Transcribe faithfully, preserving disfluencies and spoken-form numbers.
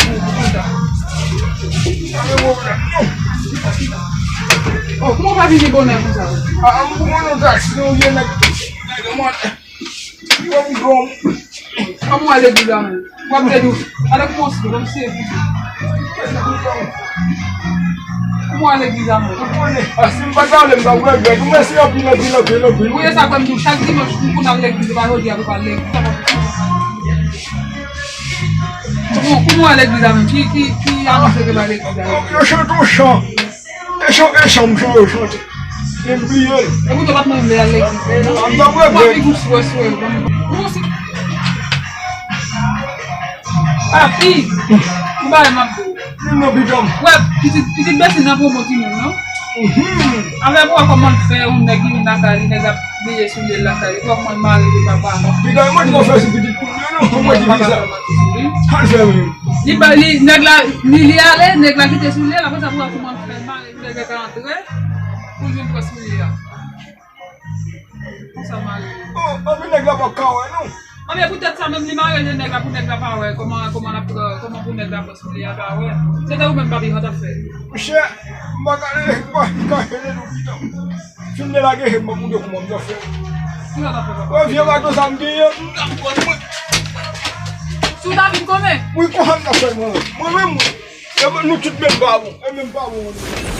pou, pou konsa. Pa gen pwoblèm, non. Oh, kòman w pa vini bonè konsa? A, a, m pran yon taksi, yon vye nèg, nèg mwen. Yo, m pran. Kòman w al legliz la menm? W ap plede w. Alè kòmanse, kòmanse. Kòman w al legliz la menm? Ou konnen, a, si m pa t ale, m t ap regrèt. Ou mèsi anpil, anpil, anpil, anpil. Wi, e sa kwè m di w, chak dimanch, m konn al legliz, se pa jodi a pou pa al legliz. Bon, kòman w al legliz la menm? Ki, ki, ki anons ke w al legliz la? Yo chante yon chan. E chan, e chan, m chan, yo chante. E m bliye l. E poutan w pa t menm vle al legliz. A, m t ap regrèt. Ou pa vin sou wè, sou wè. Bon, se Papi, ou pa wè m ap di w. Vin non, pitit. Wè, pitit, pitit Bèsi nan pwopo timoun, non? Mhm. Avè pou wè kòman l fè, yon nèg ki vin lakay li, nèg ap veye soulye l lakay li. Pou wè kòman l mare li, papa. Pitit, mwen di w fè sou pitit pou mwen, non? Mwen di papa sa. Al fè menm. Li ba, li, nèg la, li, li ale, nèg la kite soulye l, apre sa pou wè kòman l fè mare, pou nèg la ka antre, pou l vin pran soulye a. Konsa mare li. Oh, anpi nèg la p ap ka wè, non. Anben, poutèt sa menm, li mare nèg la pou nèg la pa wè. Kòman, kòman l ap pran, kòman pou nèg la pran soulye a pa wè? Se te ou menm, papi, sa w t ap fè? Monchè, m pa ka, m pa ka rele nou pito. Fin de lage, m ap montre kòman m t ap fè. Ki sa w t ap fè, papa? Wè, vye bato sa m genyen, m t ap pran mwen. Si w ta vin konnen? Wi, konsa m t ap fè mwen. Mwen menm, mwen. E nou tout menm pa bon. E menm pa bon.